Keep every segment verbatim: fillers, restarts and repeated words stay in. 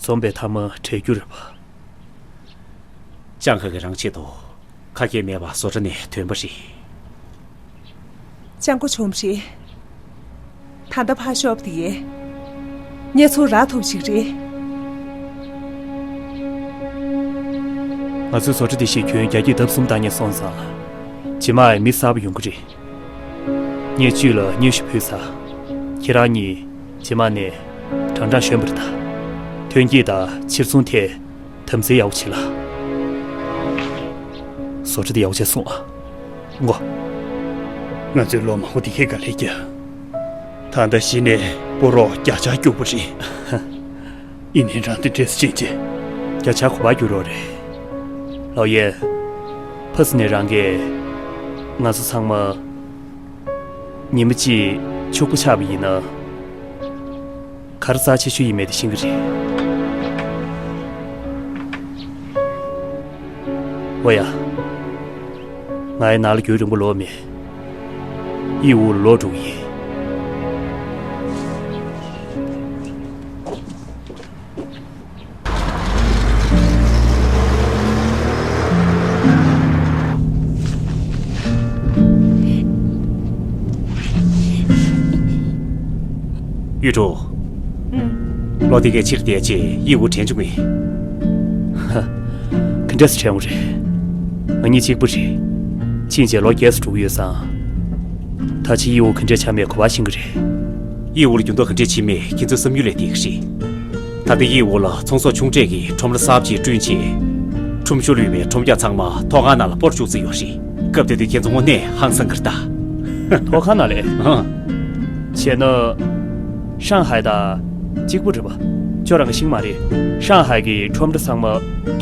སྡོམ་པའི་མཐའ་མ་བྲལ་རྒྱུ་རེད་པ། ལྕང་ཁ་གིས་རང་ཆེད་དུ་ཁ་སྐད་མེད་པར་བཟོ་གྲྭ་ནས་ཐོན་པ་རེད། ལྕང་སྒོ་ཆུང་རེད། ད་ལྟ་ཕར་ཤོག་དེ། ངས་ཚུར་རག་ཐུབ་ཞིག་རེད། ང་ཚོའི་བཟོ་གྲྭ་འདི་བཞིན་ཁྱོན་རྒྱ་སྐྱེད་ལྡབ་གསུམ་བཏང་ནས་སོང་ཙང་། རྗེས་མ་ཡང་མི་གསར་པ་ཡོང་གི་རེད། ངས་ཅུས་ལ་སྙན་ཞུ་ཕུལ་ཚར། ཁྱེད་རང་གཉིས་རྗེས་མ་ནས་གྲ་སྒྲིག་གཞོན་པར་ད། ཐོན་སྐྱེད་དང་ཕྱིར་ཚོང་ཐད་དམ་འཛིན་ཡག་པོ་བྱེད་ལ། བཟོ་གྲྭ་འདི་ཡག་པོ་བྱས་སོང་ཨ། མགོ། ང་ཚོས་ལོ་མང་པོ་འདི་གས་དཀའ་ལས་བརྒྱབ། ད་ལྟ་གཞི་ནས་སྤོ་རོགས་བརྒྱ་ཆ་རྒྱུག་པ་རེད། ཡིན་ནའི་རང་དེ་འདྲས་སེ་ཕྱིན་རྗེས། བརྒྱ་ཆ་གོ་བ་རྒྱུག་རོགས་རེད། ལའོ་ཡེ། ཕ་སི་ནས་རང་གིས་ང་ཚོ་ཚང་མ་ཉི་མ་གཅིག་ཕྱུག་པོ་ཆགས་པ་ཡིན་ན། ག་རེ་རྩ་ཆེ་ཤོས་ཡིན་མེད་དེ་ཤེས་ཀྱི་རེད། འོ་ཡ། ང་ཡི་ནང་ལ་རྒྱུན་རིང་པོ་ལོག་མེད། དབྱི་འུ་ལ་ལོག་འགྲོ་གི་ཡིན། ཡུས་ཀྲུང་། ཨུམ། ལོ་དེ་གའི་ཕྱིར་བསྡད་རྗེས་དབྱི་འུ་དྲན་བྱུང་ངས། ཧ། ག་འདྲས་སེ་དྲན་འོང་རེད། ང་གཉིས་གཅིག་པ་རེད། ཕྱིན་ཆད་ལོ་བརྒྱད་ཙམ་འགྲོ་གི་ཡོད་ཙང་། ད་ཕྱིན་དབྱི་འུ་ག་འདྲས་ཆགས་མེད་གོ་བ་ཤེས་ཀྱི་རེད། དབྱི་འུ་ལ་འགྱུར་ལྡོག་ག་འདྲས་ཕྱིན་མེད་ཁྱེད་ཚོས་བསམ་ཡུལ་ལས་འདས་ཀྱི་རེད། ད་ལྟ་དབྱི་འུ་ལ་ཚོང་ཟོག་ཆུང་གྲས་ཀྱི་ཁྲོམ་ར་གསར་པ་ཅིག་བསྐྲུན་རྗེས། ཁྲོམ་གཞུང་ལུས་པའི་ཁྲོམ་རྒྱག་ཚང་མ་ཐོག་ཁང་ནང་ལ་སྤོར་བཅུག་རྩིས་ཡོད་རེད། སྐབས་དེ་དུས་ཁྱེད་ཚོ་དངོས་གནས་ཧང་སང་གི་རེད་ད། ཐོག་ཁང་ནང་ལས། ཨང་། བྱས་ན། ཧྲང་ཧའེ་དང་གཅིག་པ་རེད་པ། ཁྱོད་རང་གི་ཤེས་ཀྱི་མ་རེད། ཧྲང་ཧའེ་གི་ཁྲོམ་ར་ཚང་མ་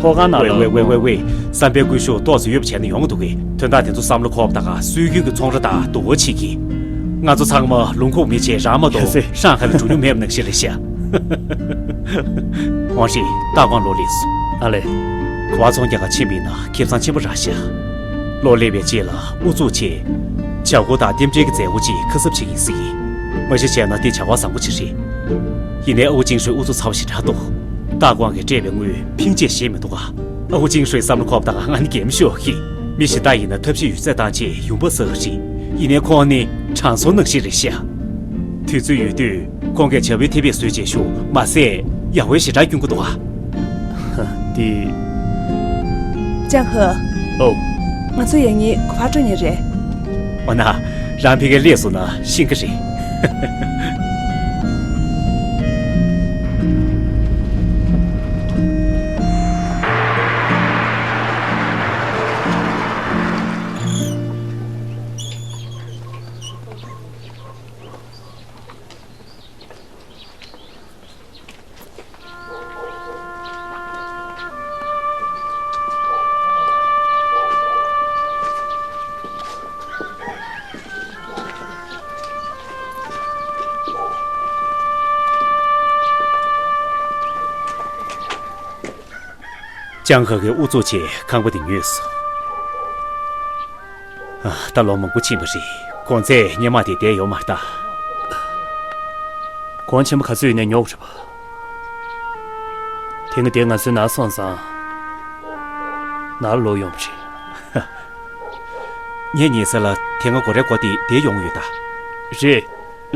ཐོག་ཁང་ནང་ལ། ཝེ་ཝེ་ཝེ་ཝེ། བསམ་པའི་སྒུལ་ཤུགས་ཏོག་ཙམ་ཡོད་པ་བྱས་ན་ཡོང་གི་འདུག་གས། དོན་དག་དེ་ཚོ་བསམ་བློ་འཁོར་བ་དང་སྲོལ་རྒྱུན་གྱི་ཚོང་ར་དང་སྡུག་པོ་བྱེད་ཀྱི། ང་ཚོ་ཚང་མ་ལུང་ཁུག་མི་བྱེད་རང་མ་གཏོགས། ཡ་སེ། ཧྲང་ཧའེ་ལ་འགྲོ་མྱོང་མེད་པ་ནང་བཞིན་རེད་ཤག་ཝང་ཧྲི། ཏ་ཀོང་ལོ་ལེགས་སོ། ཨ་ལེ། གོ་བ་ཚོང་རྒྱག་ག་ཕྱིན་པ་ཡིན་ན་ཁེ་བཟང་ཆེན་པོ་རག་ཤག་ལོ་སླེབས་པའི་རྗེས་ལ་ཨུ་ཚུགས་ཆེ། བྱ་སྒོ་དང་རྟེན་འབྲེལ་གྱི་མཛད་སྒོ་ཅིག་ཁ་གསབ་བྱེད་ཀྱི་ཡིན་ཟེར་གྱི། མ་གཞི་བྱས་ན་འདི་བྱ་བ་བཟང་པོ་ཅིག་རེད། ཡིན་ནའི་ཨའུ་ཅིང་ཧྲུའི་ཨུ་ཚུགས་ཚ་བོ་ཞེ་དྲག་འདུག་ཏ་ཀོང་གིས་སྤྲད་པའི་དངུལ་ཕིང་ཅེས་བཞེས་མི་འདུག་ག་ཨའུ་ཅིང་ཧྲུའི་བསམ་བློ་འཁོར་བ་དང་ང་ནི་གད་མོ་ཤོར་གི། མི་གཞན་དག་ཡིན་ན་ཐབས་ཤེས་ཡོད་ཚད་བཏང་བྱས་ཡུམ་པ་བསགས་ཀྱི་རེད། ཡིན་ནའི་ཁོང་ནི་དྲང་སྲོང་ནང་བཞིན་རེད་ཤག་དུས་ཚོད་ཡོད་དུས་ཁོང་གིས་བྱ་བའི་ཐེ་བེད་བཟོས་བྱས་ཤོག་མ་ཟད་ཡ་ཧོའི་ཞེ་དྲག་སྐྱོན་གྱི་འདུག་ག་འདི། ཅང་ཧེ། ཨོ། ང་ཚོ་ཡང་སྙིང་གོ་བ་སྤྲོད་མཁན་རེད། འོ་ན། རང་ཕ་གིར་སླེབས་སོང་ན་ཤེས་ཀྱི་རེད། ལྕང་ཁ་གི་ཨུ་ཚུགས་ཆེ་ཁང་པ་དེ་ཉོས་སོང་། ཨ། ད་ལོ་མང་པོ་ཕྱིན་པ་རེད། གོང་ཚད་སྔོན་མ་དེ་བསྡད་ཡོད་མ་རེད་ད། གོང་ཆེན་པོ་ག་ཚོད་ཡོད་ནའི་ཉོ་དགོས་རེད་པ། དེ་སྔ་དེ་ང་ཚོའི་ནང་སོང་ཙང་། ནང་ལ་ལོག་ཡོང་བ་རེད། ངས་ཉལ་ས་ལ་དེ་སྔ་སྒོ་རའི་སྒོ་དེ་བསྡད་ཡོང་ཡོད་ད། རེད།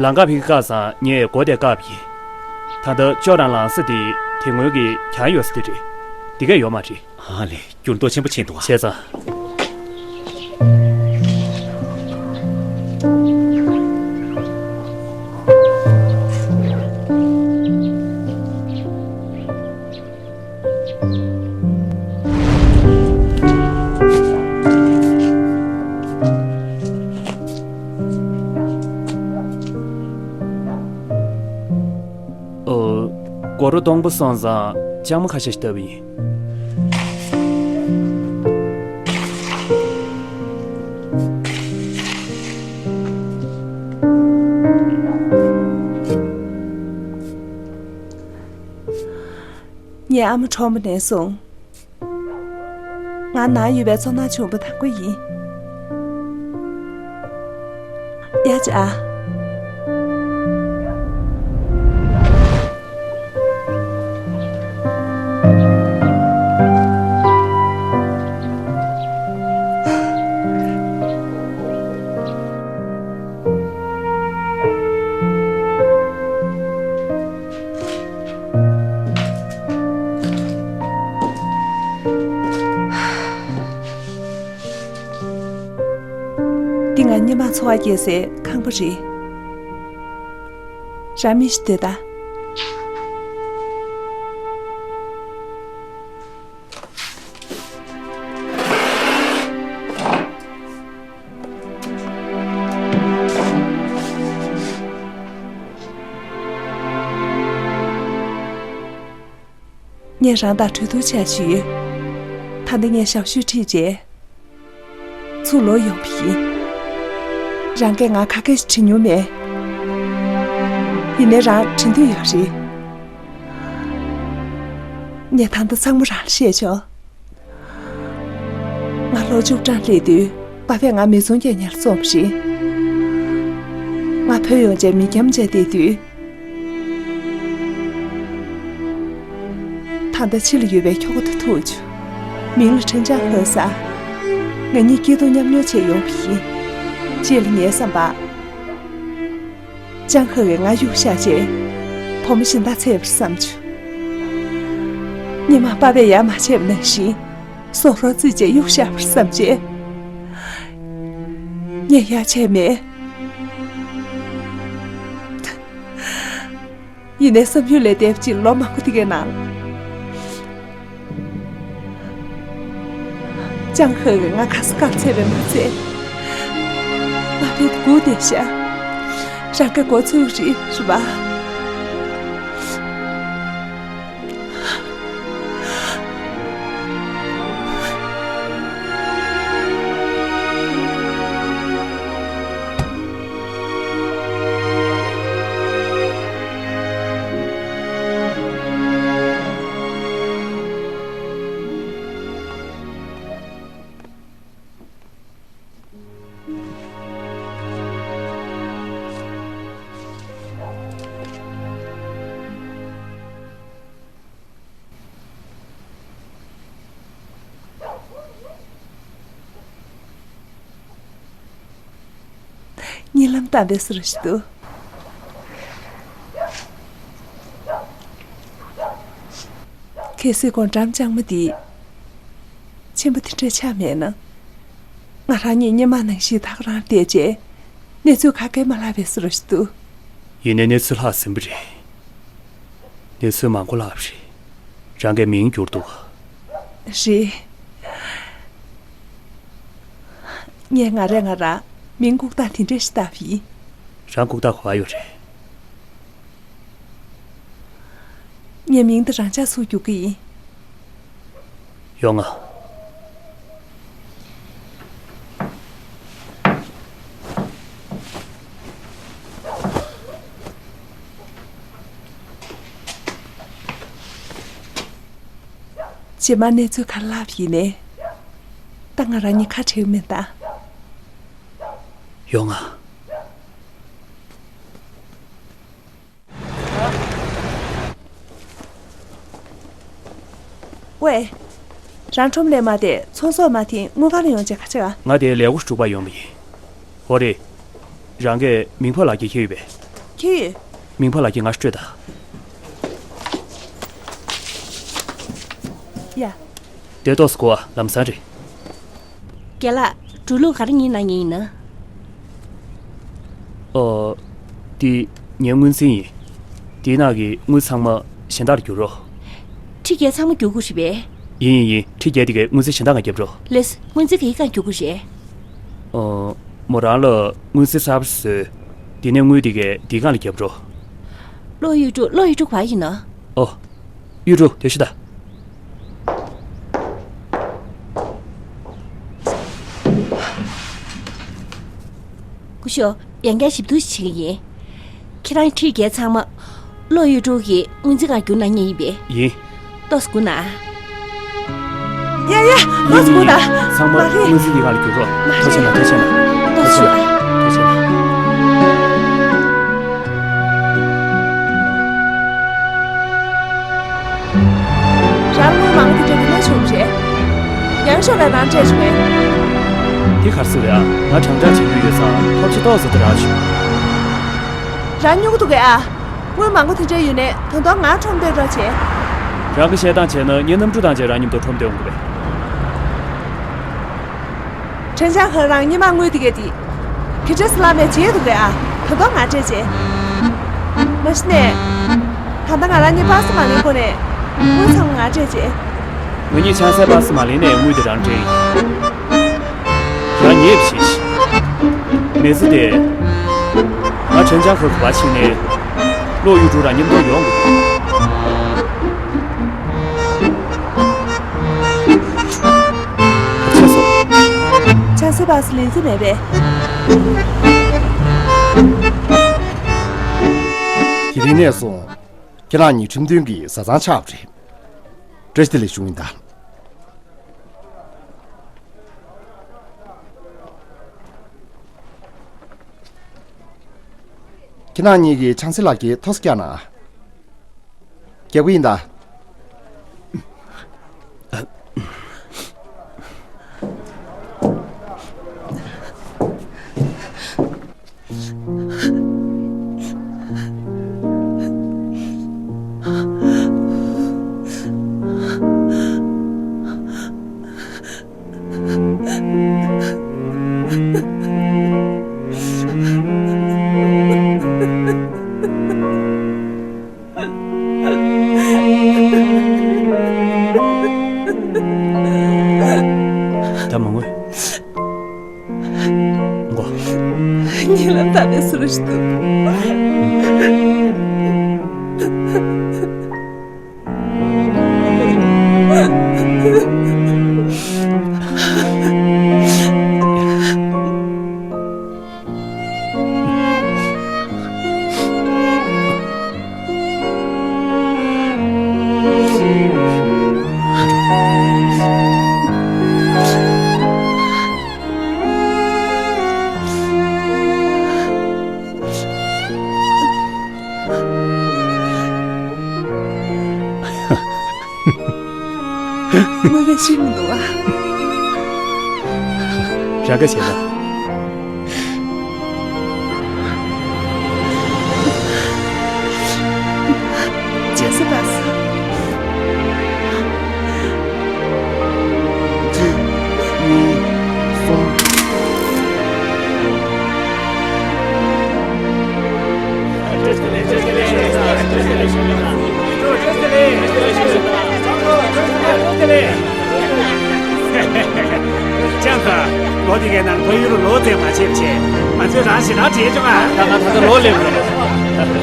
ལམ་ཁ་ཕ་གིར་བཀག་ཙང་ངས་སྒོ་དེ་བཀག་པ་ཡིན། ད་ལྟ་ཅོ་རང་ལངས་ས་དེ་དེ་སྔོན་གྱི་གྱང་ཡོད་ས་དེ་རེད། འདི་གས་ཡོད་མ་རེད། ཨ་ལེ། འགྱུར་ལྡོག་ཆེན་པོ་ཕྱིན་འདུག་ཨ། བྱས་ཙང་། ཨོ། སྒོ་རུ་སྟོང་པ་སོང་ཙང་ལྕང་མ་ཁ་ཤས་ཤིག་བཏབ་པ་ཡིན། ངའི་ཨ་མ་གྲོངས་པ་ནས་བཟུང་། ང་ནང་ཡོད་པའི་ཚོར་སྣང་བྱུང་པ་དང་པོ་ཡིན། ཡ་ཅི་ཨ། ཐོ་བ་རྒྱག་སའི་ཁང་པ་རེད། རང་མི་ཞིག་སྡོད་ད། ངས་རང་དང་གྲོས་བསྡུར་བྱ་ཞུས་ཡོད། ད་ལྟ་ངས་ཞབས་ཞུ་ཁྲིད་རྗེས། ཚུར་ལོག་ཡོང་བ་ཡིན། རང་གིས་ང་ག་གེ་ཞིག་དྲི་མྱོང་མེད། ཡིན་ནའི་རང་དྲི་འདོད་ཡོད་རེད། ངས་ད་ལྟ་ཚང་མ་རང་ལ་བཤད་ཆོག་ང་ལོ་བཅུ་གྲངས་སླེབས་དུས་པ་ཕས་ང་མི་ཚང་རྒྱག་མཁན་ལ་བཙོངས་པ་རེད། ང་བུད་ཡོང་རྗེས་མི་འཁྱམ་བྱས་བསྡད་དུས། ད་ལྟ་ཕྱི་ལ་ཡོད་པའི་ཁྱོ་ག་དེ་ཐུག་བྱུང་། མིང་ལ་ཁྲེན་ཅང་ཧེ་ཟེར། ང་གཉིས་སྐྱིད་སྡུག་མཉམ་མྱོང་བྱས་ཡོང་བ་ཡིན། རྗེས་ལ་ངའི་བསམ་པར། ཅང་ཧེ་ཡིས་ང་གཡུག་བཞག་རྗེས། བུ་མོ་གཞན་དག་འཚོལ་བར་བསམ་བྱུང་། སྔོན་མ་པ་ཕས་ཡ་མ་བྱས་པ་ནང་བཞིན། སོ་རོགས་བརྩིས་རྗེས་གཡུག་བཞག་པར་བསམ་རྗེས། ངས་ཡ་བྱས་མེད། ཡིན་ནའི་བསམ་ཡུལ་ལས་འདས་པ་ཅིག་ལོ་མང་པོ་དེ་གའི་ནང་། ཅང་ཧེ་ཡིས་ང་ག་ས་ག་འཚོལ་བས་མ་ཚད། ང་ཕེབས་སྒུག་བསྡད་ཤག་རང་གི་མགོ་ཚོས་རེད་རེད་པ། གཉིད་ལམ་བཏང་བའི་བཟོ་འདྲ་ཞིག་འདུག་གལ་སྲིད་སྒོ་འགྲམ་ལྕང་མ་འདི་ཆེན་པོ་དེ་འདྲ་ཆགས་མེད་ན། ང་རང་གཉིས་སྔོན་མ་ནང་བཞིན་ད་ག་རང་བསྡད་རྗེས་གནས་ཚུལ་ག་གེ་མ་ལྷག་པའི་བཟོ་འདྲ་ཞིག་འདུག་ཡིན་ནའི་གནས་ཚུལ་ལྷག་ཟིན་པ་རེད། གནས་ཚུལ་མང་པོ་ལྷག་པ་རེད། རང་གིས་མིང་བསྒྱུར་འདུག་རེད། ངས་ང་རས་ང་རང་མིང་ལྐུགས་རྟགས་དེ་འདྲ་ཞིག་བཏགས་པ་ཡིན། རང་ལྐུགས་རྟགས་ག་པར་ཡོད་རེད། ངས་མིང་འདི་རང་འཇགས་སུ་བསྒྱུར་གྱི་ཡིན། ཡོང་ང་། རྗེས་མ་གནས་ཚུལ་ག་རེ་ལབ་ཡིན་ནའི། ད་ང་རང་གཉིས་ཁ་བྲལ་མིན་ད། ཡོང་ང་། ཝེ། རང་ཁྲོམ་ལས་མ་བསྡད་ཚོང་ཟོག་མ་འཐེན་དངུལ་ཁང་ལ་ཡོང་བྱས་ག་བྱེད་ག་ང་དེ་ལས་སྒོ་སྒྲུབ་པར་ཡོང་བ་ཡིན། འོ་རེད། རང་གིས་མིང་ཕོ་ལགས་ཀྱི་ཁྱེར་ཡོད་པས། ཁྱེར་ཡོད། མིང་ཕོ་ལགས་ཀྱི་ང་སྤྲོད་ད། ཡ། དེ་ཏོག་ཙམ་གོ་བ་ལམ་སང་རེད། རྒན་ལགས། འགྲོ་ལུགས་ག་རེ་གཉིས་གནང་མཁན་ཡིན་ན། ཨོ། འདི་ངའི་དངུལ་འཛིན་ཡིན། འདིའི་ནང་གི་དངུལ་ཚང་མ་གཞན་དག་ལ་བསྒྱུར་རོགས། ཁྲི་བརྒྱད་ཚང་མ་བསྒྱུར་དགོས་རེད་པས། ཡིན་ཡིན་ཡིན། ཁྲི་བརྒྱད་འདི་གའི་དངུལ་རྩིས་གཞན་དག་ང་རྒྱབ་རོགས། ལེས། དངུལ་རྩིས་ག་གི་སྒང་བསྒྱུར་དགོས་རེད། ཨོ། མོ་རང་ལ་དངུལ་རྩིས་གསར་པ་བཟོས། འདི་ནས་དངུལ་འདི་གའི་འདིའི་སྒང་ལ་རྒྱབ་རོགས། གློག་གཡུ་ཊུ། གློག་གཡུ་ཊུ་ག་པར་ཡིན་ན། ཨོ། གཡུ་ཊུ་དེ་ཤི་ད། སྐུ་ཞབས། ཡང་བསྐྱར་ཞིབ་བསྡུར་ཞིག་བྱེད་ཀྱི་ཡིན། ཁྱེད་རང་ཁྲི་བརྒྱད་ཚང་མ་གློག་གཡུ་ཊུ་གི་དངུལ་རྩིས་སྒང་བསྒྱུར་གནང་མཁན་ཡིན་པས། ཡིན། ཏོག་ཙམ་སྒུག་ན། ཡ་ཡ། ཏོག་ཙམ་སྒུག་ན། ཚང་མ་མ་རེད། དངུལ་རྩིས་འདིའི་སྒང་ལ་བསྒྱུར་རོགས། མ་ཐུགས་རྗེ་གནང་། རེད། ཐུགས་རྗེ་གནང་། ཏོག་ཙམ་སྒུག་ན། ཐུགས་རྗེ་གནང་། རང་དངུལ་མང་པོ་དེ་འདྲ་ཡིན་ན་བྱུང་རེད། ཡང་ཤོག་ལ་རང་སྤྲད་བྱུང་ངས། འདི་ག་རེ་ཟེར་རེད་ཨ། ང་དྲང་དྲག་བྱེད་རྒྱུ་ཡོད་ཙང་ཐོབ་ཆེ་ཏོག་ཙམ་དེ་རག་བྱུང་། རང་སྨྱོ་གི་འདུག་གས་ཨ། དངུལ་མང་པོ་དེ་འདྲ་ཡོད་ནའི་ད་དུང་ང་ཁྲོམ་སྟོན་རོགས་བྱེད། རང་གི་བཤད་སྟངས་བྱས་ན་ངའི་གནམ་གྲུ་དང་བཅས་རང་མཉམ་དུ་ཁྲོམ་སྟོན་འོང་གི་རེད། ཁྲེན་ཅང་ཧེ་རང་སྔོན་མ་དངུལ་དེ་གས་དེ། ཁྱེད་ཚོས་ལམ་ནས་བརྗེད་འདུག་རེད་ཨ། ད་དུང་ང་སྤྲད་བྱེད། མ་གཞི་ནས། ད་ལྟ་ང་རང་གཉིས་པ་སེ་མ་ལེན་གོ་ནས། དངུལ་ཚང་མ་ང་སྤྲད་བྱེད། ང་གཉིས་ཆང་སའི་པ་སེ་མ་ལེན་ནས་དངུལ་དེ་རང་སྤྲད་ཡིན། རང་ཉེས་པ་བྱེད་ཤིག་མི་ཚེ་དེ། ང་ཁྲེན་ཅང་ཧོ་གི་བ་ཕྱིན་ནས། ལོག་ཡུ་ཀྲུའུ་རང་མཉམ་དུ་ཡོང་དགོས། ཆགས་སོང་། ཆང་སའི་པ་སེ་ལེན་རྩིས་མེད་པས། དེ་རིང་ནས་བཟུང་། ཁྱེད་རང་གཉིས་ཁྲིམས་མཐུན་གྱི་བཟའ་ཚང་ཆགས་པ་རེད། བཀྲ་ཤིས་བདེ་ལེགས་ཞུ་གི་ཡིན་ད། ཁྱེད་རང་གཉིས་ཀྱིས་ཆང་སའི་ལག་འཁྱེར་ཐོག་སེ་བཀྱག་གནང་། རྒྱག་གི་ཡིན་ད། ད་མ་ངུས། མགོ། ཉེ་ལམ་ད་ནས་སུ་རུ་ཞིག་འདུག་དངོས་གནས་ཤི་མི་འདུག་ཨ། ར་ག་བྱེད་ན། རྗེས་སུ་བབས་སོ། གཅིག་གཉིས། གསུམ། ལྕམ་ཁ། ལོ་དེ་གའི་ནང་ཕ་ཡུལ་ལོག་ཙམ་མ་བྱེད་བྱས། ང་ཚོས་རང་ཞེ་དྲག་བྲིས་བྱུང་ཨ། ད་ང་ད་ལྟ་ལོག་སླེབས་རེད། ལྕམ་ཁ།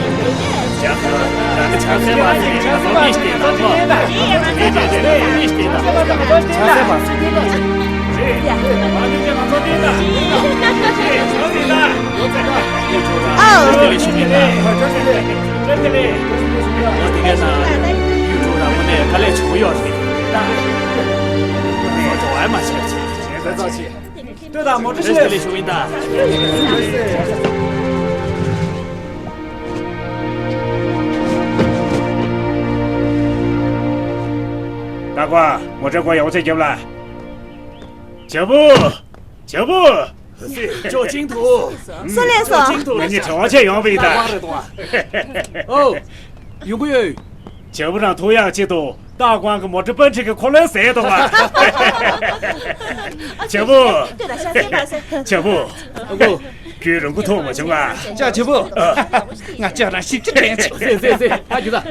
རང་གི་ཆང་སའི་པ་སེ་ང་ཚོ་མི་ཞིག་བསྟན་དང་། ལོ། རེད་རེད་རེད། མི་ཞིག་བསྟན་དང་། ཆང་སའི་པ་སེ། རེད། ང་གཉིས་ཀྱིས་ང་ཚོ་བསྟན་དང་། རེད། ང་ཚོ་བསྟན་དང་། ཨོ། བཀྲ་ཤིས་བདེ་ལེགས་ཞུ་གི་ཡིན་ད། བཀྲ་ཤིས་བདེ་ལེགས། ལོ་དེ་གའི་ནང་ཡུལ་གྲུ་ར་མོ་ནས་དཀའ་ལས་བྱུང་ཡོད་རེད་ད། ང་ཚོ་བ་མ་བྱས་བྱས། ལྟོས་དང་མོ་ཊ་ཞིག་ལས་ཞུ་ཡིན་ད། ད་ཀོ། མོ་ཊ་སྒོ་ཡག་པོ་བྱས་རྒྱབ་ལ། བྱ་བུ། བྱ་བུ། ཅོ་ཅིང་ཐུ། སུ་ལས་སོ། ཅོ་ཅིང་ཐུ་ང་གཉིས་བྲེལ་བ་ཆེ་ཡོང་བ་ཡིན་ད། ཨོ། ཡོང་གི་ཡོད། བྱ་བུ་རང་ཐུག་ཡག་ཆེད་དུ་ཏཱ་ཀོང་གི་མོ་ཊ་པན་ཁྲི་གི་འཁོར་ལོ་ཟས་འདུག་བ། བྱ་བུ། བྱ་བུ། ཨ་ཁུ། ཁྱོད་རང་ཁུ་ཐུག་མ་བྱུང་ང་། ཅག་བྱ་བུ། ང་ཅག་རང་ཞིབ་ཅིག་དྲན་ཆེ། ཟེ་ཟེ་ཟེ། ཨ་རྒྱུ་ད།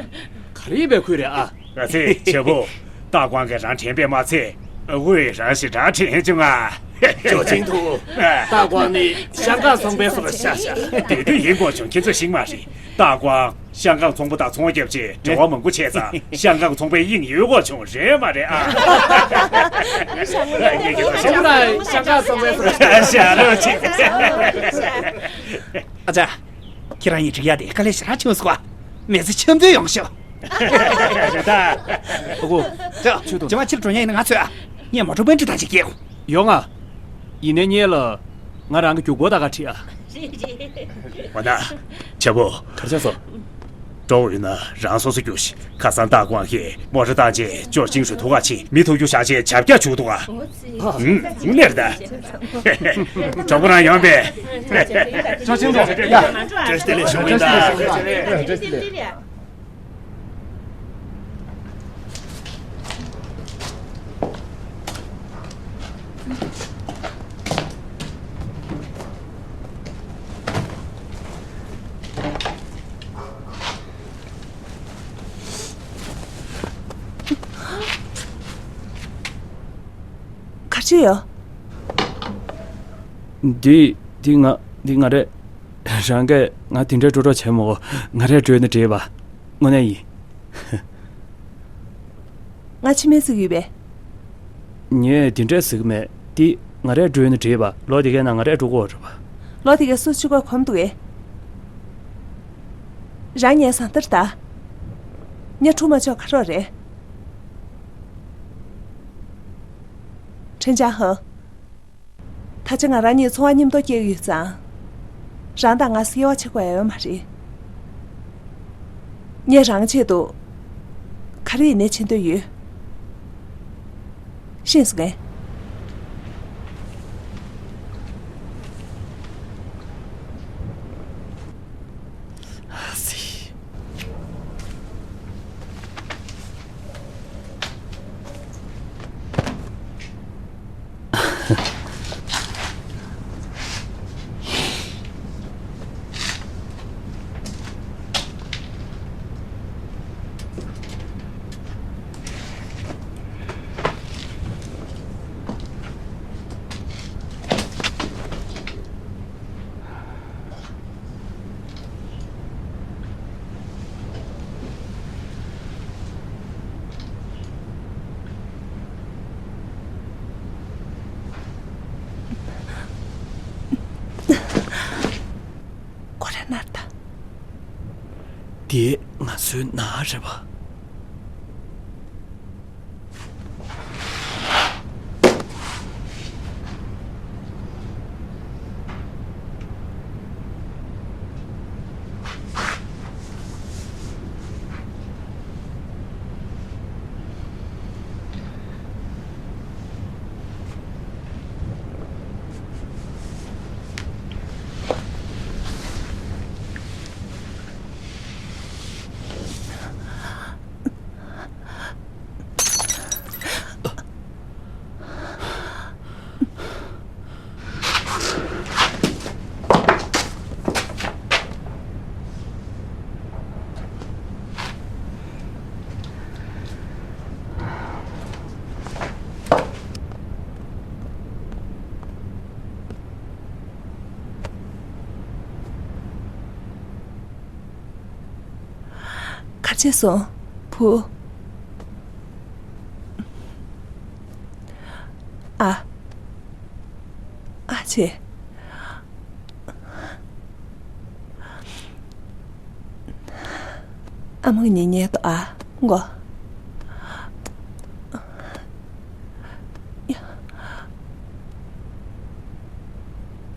ག་རེ་ཡིན་པའི་ཁུལ་རེད་ཨ། ང་ཚོས་བྱ་བུ། ཏཱ་ཀོང་གིས་རང་དྲན་པས་མ་ཚད། ཨ་ཁུས་རང་ཞེ་དྲག་དྲན་བྱུང་ང་། ཅོ་ཅིང་ཐུ། ཏཱ་ཀོང་ནི་ཤང་ཀང་ཚོང་པའི་སོ་ཤ་ཤ། དེ་དུས་ཡིན་དགོས་བྱུང་ཁྱེད་ཚོས་ཤེས་མ་རེད། ཏཱ་ཀོང་ཤང་ཀང་ཚོང་པ་དང་ཚོང་རྒྱབ་ཆེད་འབྲེལ་བ་མང་པོ་བྱས་ཙང་ཤང་ཀང་ཚོང་པའི་དབྱིངས་ཡོད་དགོས་བྱུང་རེད་མ་རེད་ཨ། ཤང་ཀང་ཚོང་པའི་སོ་ཤ་ཤ་རོ་ཆེ། ཨ་ཅག་ཁྱེད་རང་གཉིས་འགྲིག་ཡ་དེ་དཀའ་ལས་ཞེ་དྲག་བྱུང་སོང་བ། མི་ཚེ་འཆམ་མཐུན་ཡོང་ཤོག་རེད་ད། ཨ་ཁུ། ཅག་ཇོ་མ་ཕྱིར་འགྲོ་མཁན་ཡིན་ན་ང་ཚོས་ཨ། ངས་མོ་ཊ་པན་ཁྲི་དང་གཅིག་སྐྱེལ། ཡོང་ཨ། ཡིན་ནའི་སྔོན་ལ། ང་རང་གི་རྒྱུག་སྒོ་ད་ག་ཁྲིད་ཨ། འོ་ན། བྱ་བུ། ག་རེ་བྱས་སོང་། འགྲོ་འོས་ན་རང་སོ་སོ་རྒྱུགས་ཤིག་ཁ་སང་ཏཱ་ཀོང་གིས་མོ་ཊ་བཏང་རྗེས་ཅོ་ཅིང་ཧྲུའུ་ཐུག་ག་ཕྱིན། མི་ཐུག་རྒྱུ་བཞག་རྗེས་བྱ་བརྒྱ་བྱུགས་འདུག་ཨ། ཧུམ། ནེར་ད། གྲོགས་པོ་རང་ཡོང་པས། ཅོ་ཅིང་ཧྲུའུ། ཡ། བཀྲ་ཤིས་བདེ་ལེགས་ཞུ་གི་ཡིན་ད། ཅི་ཡོད། འདི་འདི་ང་འདི་ང་རེད། རང་གིས་ང་དེ་འདྲའི་སྤྲོ་སྤྲོ་བྱས་མོ། ང་རས་སྤྲོད་ན་འགྲིག་པ། དངོས་གནས་ཡིན། ང་ཕྱི་མའི་ཟིག་ཡོད་པས། ངས་དེ་འདྲས་ཟིག་མེད། འདི་ང་རས་སྤྲོད་ན་འགྲིག་པ། ལོ་དེ་གའི་ནང་ང་རས་སྤྲོད་དགོས་རེད་པ། ལོ་དེ་གའི་སུ་ཆུ་གོ་གོམ་འདུག་གས། རང་ངའི་བཟང་ལྟར་ད། ཉ་འཁྲུ་མ་ཆོག་ཁ་རོག་རེད། ཁྲེན་ཅང་ཧ། ད་ཆ་ང་རང་གཉིས་འཚོ་བ་མཉམ་དུ་སྐྱེལ་གྱི་ཡོད་ཙང་། རང་དང་ང་སྐྱེ་བ་ཆགས་དགོས་ཡ་ཡོད་མ་རེད། ངས་རང་ཆེད་དུ། ག་རེ་ཡིན་ནའི་བྱེད་འདོད་ཡོད། ཤེས་སོང་ངས། ཁོ་རང་ནར་ད། དེ་ང་ཚོའི་ནང་རེད་པ། གར་ཆས་སོང་བུ། ཨ། ཨ་ཆེ། ཨ་མ་ངེད་གཉིས་ཉལ་ཏོ་ཨ། མགོ།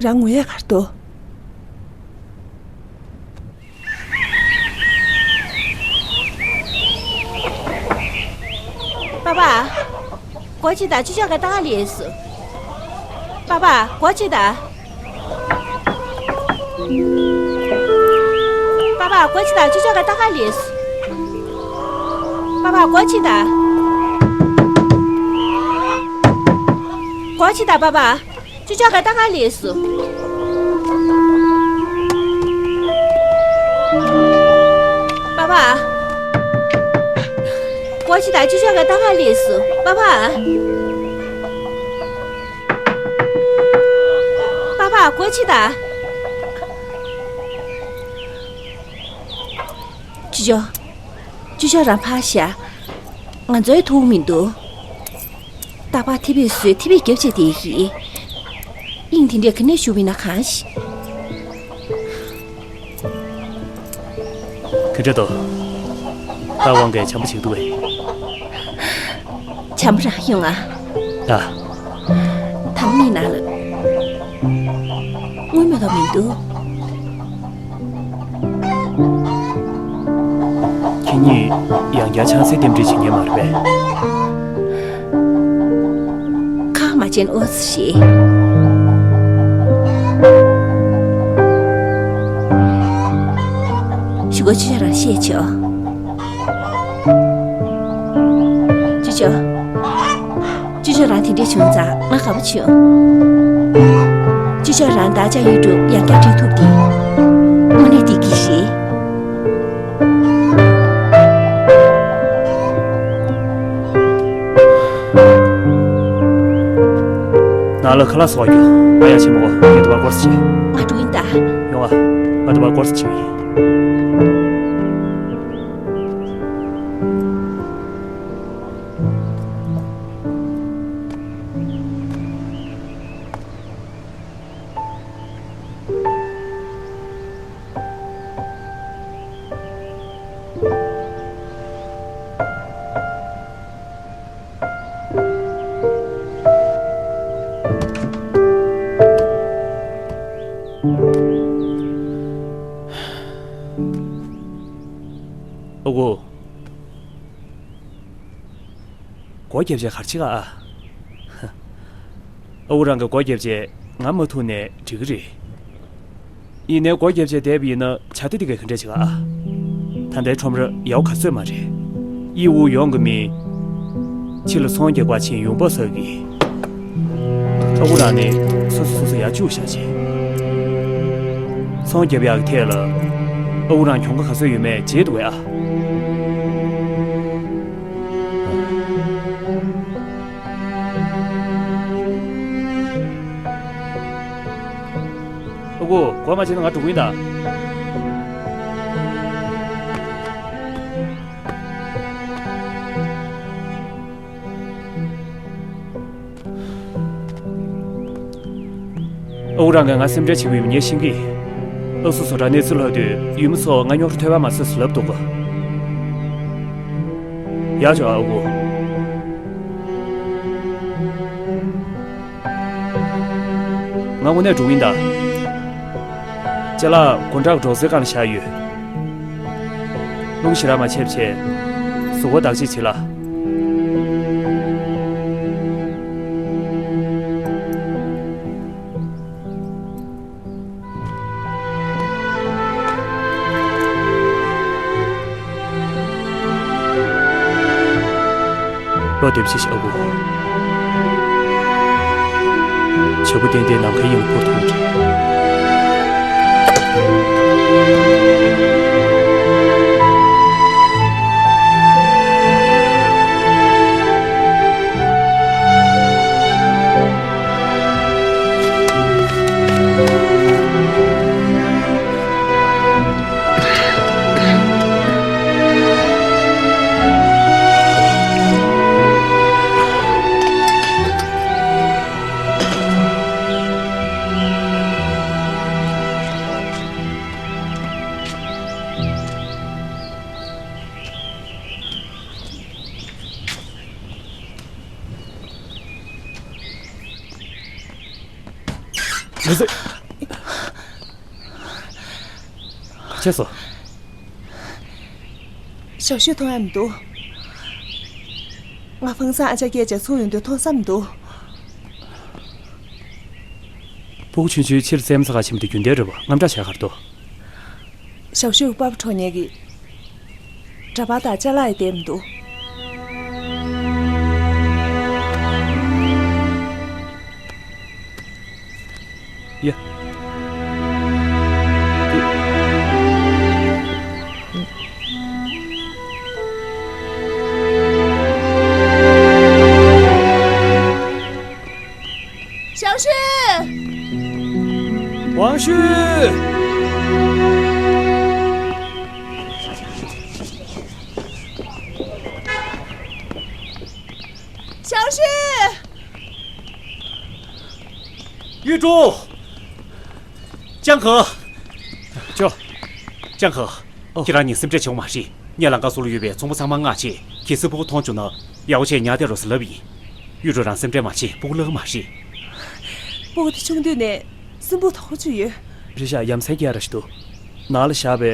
རང་ངུ་ཡ་གར་དོ། པ་པ། སྒོ་ཕྱེ་དང་། ཅོ་ཅོ་ག་ད་ག་ལས་སུ། པ་པ། སྒོ་ཕྱེ་དང་། པ་པ། སྒོ་ཕྱེ་དང་། ཅོ་ཅོ་ག་ད་ག་ལས་སུ། པ་པ། སྒོ་ཕྱེ་དང་། སྒོ་ཕྱེ་དང་། པ་པ། ཅོ་ཅོ་ག་ད་ག་ལས་སུ། པ་པ། སྒོ་ཕྱེ་དང་། ཅོ་ཅོ་ག་ད་ག་ལས་སུ། པ་པ། པ་པ། སྒོ་ཕྱེ་དང་། ཅོ་ཅོ། ཅོ་ཅོ་རང་ཕར་བཞག་ང་ཚོའི་ཐུག་མི་འདུག་རྟག་པར་ཐེ་བེད་བཟོས། ཐེ་བེད་རྒྱབ་བྱས་བསྡད་ཀྱི། དབྱིངས་དེ་འདྲས་ག་ནས་ཞུགས་པ་ཡིན་ན་གང་ཤེས། ཁེ་ཁྲེ་ཏོ། ད་དབང་གིས་བྱམས་པོ་བྱེད་འདུག་གས། བྱམས་པོ་རང་ཡོང་ང་། ད། ད་མིག་ནང་ལ་དངུལ་མེད་པ་མི་འདུག་ཁྱེད་གཉིས་ཡང་བསྐྱར་ཆང་སའི་རྟེན་འབྲེལ་བྱེད་མཁན་མ་རེད་པས། ཁ་མ་བྱེད་ཨོ་ཙི་ཞེས། ཞུ་གོ་ཅི་ཡང་རང་བཤད་ཆོག་ཅི་ཆོག་ཅོ་ཅོ་རང་དེ་འདྲས་བྱུང་ཙང་ང་དགའ་པོ་བྱུང་། ཅོ་ཅོ་རང་བདག་ཅག་ཡུལ་དུ་ཡང་བསྐྱར་འགྲིག་ཐུབ་དེ། དངོས་གནས་བདེ་སྐྱིད་རེད། ལ་ཁ་ལག་སོགས་རྒྱུ། ང་ཡང་ཆེན་མོ་ངས་དུ་བ་སྐོར་ས་བྱེད། ང་འགྲོ་ཡིན་ད། ཡོང་བ། ང་དུ་བ་སྐོར་ས་བྱེད་ཡིན། ཨ་ཁུ། སྒོ་བརྒྱབ་བྱས་ག་རེ་བྱེད་ག་ཨ། ཨ་ཁུ་རང་གིས་སྒོ་བརྒྱབ་བྱས་ང་མ་ཐུག་ནས་འགྲིག་གི་རེད། ཡིན་ནའི་སྒོ་བརྒྱབ་བྱས་བསྡད་པ་ཡིན་ན་བྱ་དེ་དེ་གས་ག་འདྲས་བྱེད་ག་ཨ། ད་ལྟའི་ཁྲོམ་ར་ཡག་པོ་ག་ཚོད་མ་རེད། ཨི་ཨུ་ཡོང་གི་མིན། ཕྱི་ལ་ཚོང་རྒྱག་པ་ཕྱིན་ཡོང་འབབ་བསགས་གི། ཨ་ཁུ་རང་ནི་སོ་སོ་སོ་སོ་ཡར་བཅུག་བཞག་བྱས། ཚོང་རྒྱབ་ཡག་གི་ཐད་ལ་ཨ་ཁུ་རང་གྱོང་ཁ་ག་ཚོད་ཡོད་མེད་བརྗེད་འདུག་གས་ཨ། ཨ་ཁུ། སྒོ་མ་ཕྱེ་ན་ང་འགྲོ་གི་ཡིན་ད། ཨ་ཁུ་རང་གིས་ང་སེམས་ཁྲལ་བྱེད་ཀྱི་ཡོད་པ་ངས་ཤེས་ཀྱི་ཡིན། ཨ་སུ་བཟོ་གྲྭ་གནས་ཚུལ་ལྷག་དུས་ཡུལ་མི་ཚོ་ང་རྙོག་དྲ་ཐོན་པ་མ་བཟོས་ཟེར་ལབ་འདུག་ག། ཡར་ཤོག་ཨ་ཁུ། ང་དངོས་གནས་འགྲོ་གི་ཡིན་ད། ཅ་ལག་དགུང་གྲངས་གྲོང་ཚོའི་སྒང་ལ་བཞག་ཡོད། རླུང་ཞེ་དྲག་མ་ཆད་པ་བྱས། གཟུགས་པོ་བདག་གཅེས་བྱེད་ལ། བློ་བདེ་པོ་བྱེད་ཤིག་ཨ་ཁུ། བྱ་སྤུ་ཏན་ཏན་ནམ་མཁའི་དབྱིངས་ལ་འཕུར་ཐུབ་ཀྱི་རེད། མི་ཚེ། ག་བྱས་སོང་། ཞའོ་ཤུས་མཐོང་ཡ་མི་འདུག་ང་ཧྥང་སང་ཨ་ཅག་སྐད་ཆ་ཚུར་ཡོང་དུས་མཐོང་ས་མི་འདུག་སྤུ་གུ་ཆུང་ཆུང་ཕྱིར་བཙས་མ་ཚ་ཁ་ཆེམས་དེ་རྒྱུན་ལྡན་རེད་པ། དངངས་སྐྲག་བྱས་ག་རེ་འདུག་ཞའོ་ཤུས་པ་ཕ་གྲོངས་ཉེ་གི་འདྲ་པར་དང་ཅ་ལག་ཡི་བསྡད་མི་འདུག་ཡ། ཞའོ་ཤུས། ཝང་ཤུས། ཞའོ་ཤུས། ཡུས་ཀྲུང་། ཅང་ཁེ། ཅོ། ཅང་ཁེ། ཨོ། ཁྱེད་རང་གཉིས་སེམས་ཁྲལ་བྱེད་དགོས་མ་རེད། ངས་ལམ་ཁ་ཟུར་ལ་ཡོད་པའི་ཚོང་པ་ཚང་མ་མངགས་བྱས། གལ་སྲིད་སྤུ་གུ་མཐོང་བྱུང་ན་ཡག་པོ་བྱས་ཉར་བསྡད་རོགས་ཟེར་ལབ་ཡིན། ཡུས་ཀྲུང་རང་སེམས་ཁྲལ་མ་བྱེད། སྤུ་གུ་བརླག་གི་མ་རེད། སྤུ་གུ་དེ་ཆུང་དུས་ནས་སྲིན་འབུ་དོག་པོ་ཅིག་ཡོད། རེད་ཤག་ཡ་མཚན་སྐྱེ་ར་ཞིག་འདུག་ནང་ལ་བཞག་པའི་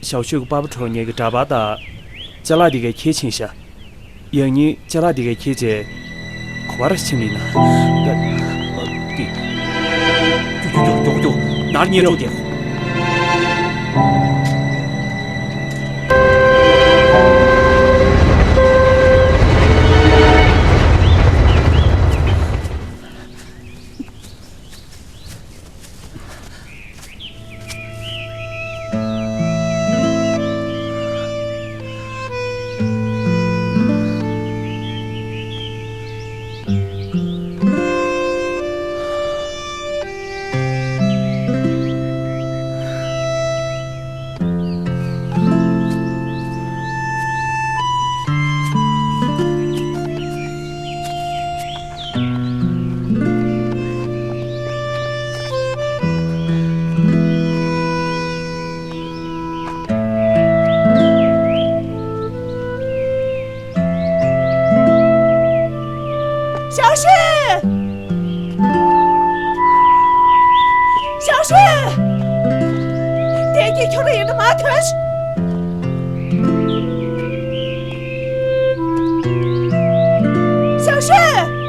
ཞའོ་ཤུས་ཀྱི་པ་ཕ་གྲོངས་ཉེ་གི་འདྲ་པར་དང་ཅ་ལག་དེ་གས་ཁྱེར་ཕྱིན་ཤག་ཡང་སྙིང་ཅ་ལག་འདི་གས་ཁྱེད་ཀྱིས་ག་པར་ཕྱིན་ཡིན་ན། ཏི། ཀྱུ་ཀྱུ་ཀྱུ་ཀྱུ་ཀྱུ། ནར་ཉེ་ཀྲུང་དེ། ཨ་ཐོན། ཞའོ་ཤུན།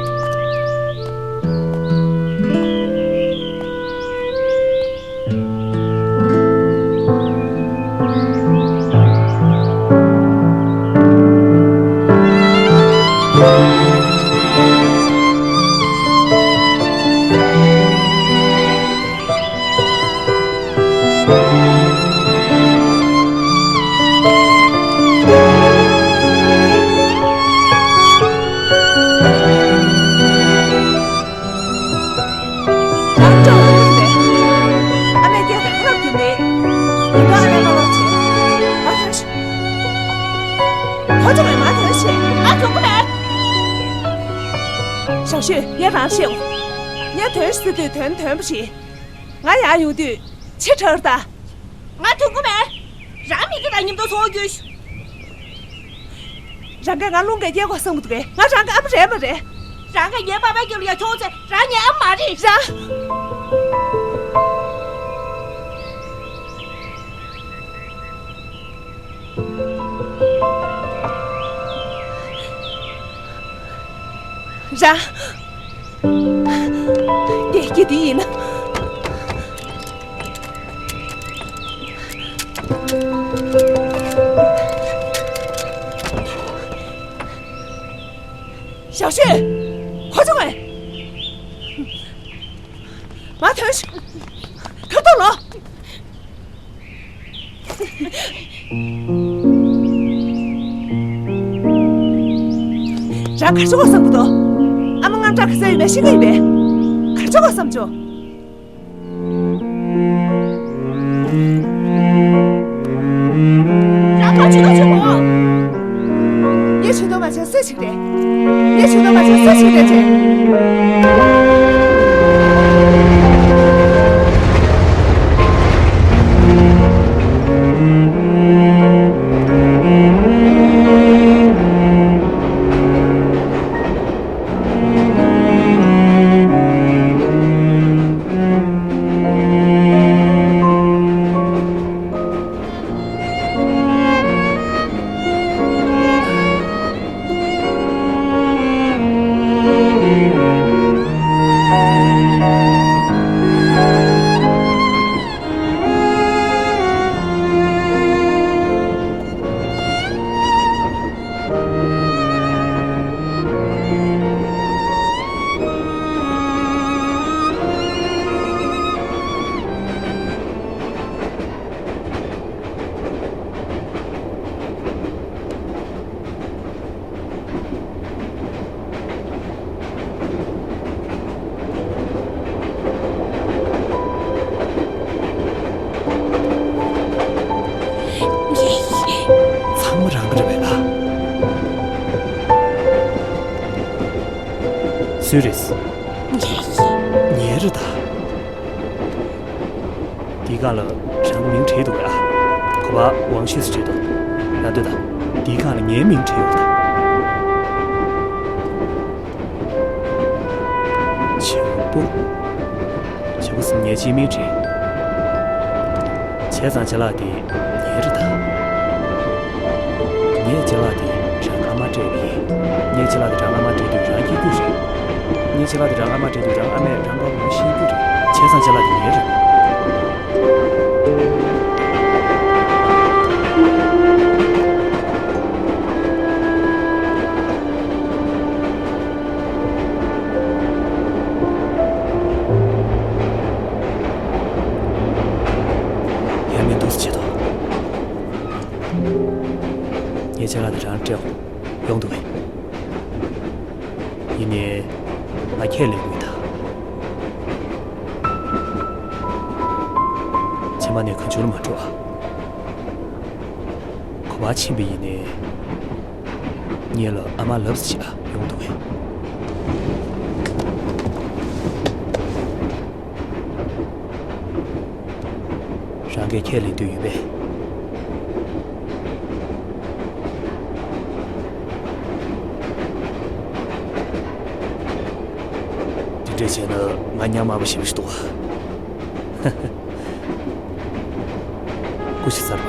རང་ཅོག་ལ་ཡོད་རེད། ཨ་མས་སྐད་དང་ཁ་ལབ་རྒྱུ་མེད། ཡིན་ད་ཨ་མས་མ་ལབ་བྱེད། ཨ་ཐོན་ཤི། ཁོ་ཚོ་ངས་མ་ཐོན་ཤི། ང་ཐོན་གི་མེད། ཞའོ་ཤུན། ངས་རང་བཤད་འོ། ངས་ཐོན་ཤི་ཟེར་དུས་ཐོན་ཐོན་པ་རེད། ང་ཡར་ཡོང་དུས་ཕྱི་དྲགས་ད། ང་ཐུག་གི་མེད། རང་མི་དེ་དང་མཉམ་དུ་ཚོགས་རྒྱུ། རང་གིས་ང་རླུང་གིས་སྐྱེལ་དགོས་བསམ་གི་འདུག་གས། ང་རང་གི་ཨ་མ་རེད་མ་རེད། རང་གིས་ངའི་པ་ཕའི་རྒྱབ་ལ་ཡར་འཁྱོག་ཚེ་རང་ངའི་ཨ་མ་མ་རེད། རང་། རང་། སྐད་ཀྱི་དེ་ཡིན་ན། ཞའོ་ཤུན། ཁོ་ཚོ་ངས། མ་ཐོན་ཤི། ཁ་ཐོག་ལོ། རང་ག་རེ་བྱེད་དགོས་བསམ་གི་འདུག་ཨ་མ་དངངས་སྐྲག་ག་ཚོད་ཡོད་པ་ཤེས་ཀྱི་ཡིན་པས། ག་རེ་བྱེད་དགོས་བསམ་བྱུང་། རང་ག་རེ་བྱེད་དགོས་བྱེད་དགོས། ངས་བྱེད་དོ་མ་བྱས་སུས་བྱེད་ཀྱི་རེད། ངས་བྱེད་དོ་མ་བྱས་སུས་བྱེད་ཀྱི་རེད་ཅེས། ཚང་མ་རང་གི་རེད་པས་ཨ། སུའི་རེད། ངའི་རེད་ད། འདི་ག་ལ་རང་གི་མིང་བྲིས་འདུག་གས། ཁོ་པ་ཝང་ཤིས་བྲིས་འདུག་ལབ་འདོད་ད། འདི་ག་ལ་ངའི་མིང་བྲིས་ཡོད་ད། བྱེད་པོ། བྱེད་པོ་ཟེར་ངའི་སྤྱི་མིང་བྲིས། བྱས་ཙང་ཅ་ལག་འདི་ངའི་རེད་ད། ངས་ཅ་ལག་འདི་རང་གི་ཨ་མར་སྤྲད་པ་ཡིན། ངས་ཅ་ལག་འདི་རང་ཨ་མར་སྤྲད་དུས་རང་སྐྱིད་རྒྱུ་རེད། ངས་ཅ་ལག་འདི་རང་ཨ་མར་སྤྲད་དུས་རང་ཨ་མས་རང་པ་ངོ་ཤེས་རྒྱུ་རེད། བྱས་ཙང་ཅ་ལག་འདི་ངའི་རེད། ཡ་མེད་འདུག་སེ་བྱེད་དོ། ངས་ཅ་ལག་འདི་རང་སྤྲད་ཡོང་འདུག་གས། ཡིན་ནའི། ང་ཁས་ལེན་དགོས་ད། ཕྱི་མ་ནས་གང་བྱུང་ལ་མ་འགྲོ་ཨ། ག་པར་ཕྱིན་པ་ཡིན་ནའི། ངེད་ལ་ཨ་མ་ལབ་ཟེར་ཨ་ཡོང་འདུག་གས། རང་གིས་ཁས་ལེན་འདོད་ཡོད་པས། དེ་འདྲ་བྱས་ན་ང་ཉམ་དམའ་པོ་ཞེ་པོ་ཞིག་འདུག་ཨ། སྐུ་མཁྱེན་གསར་པ།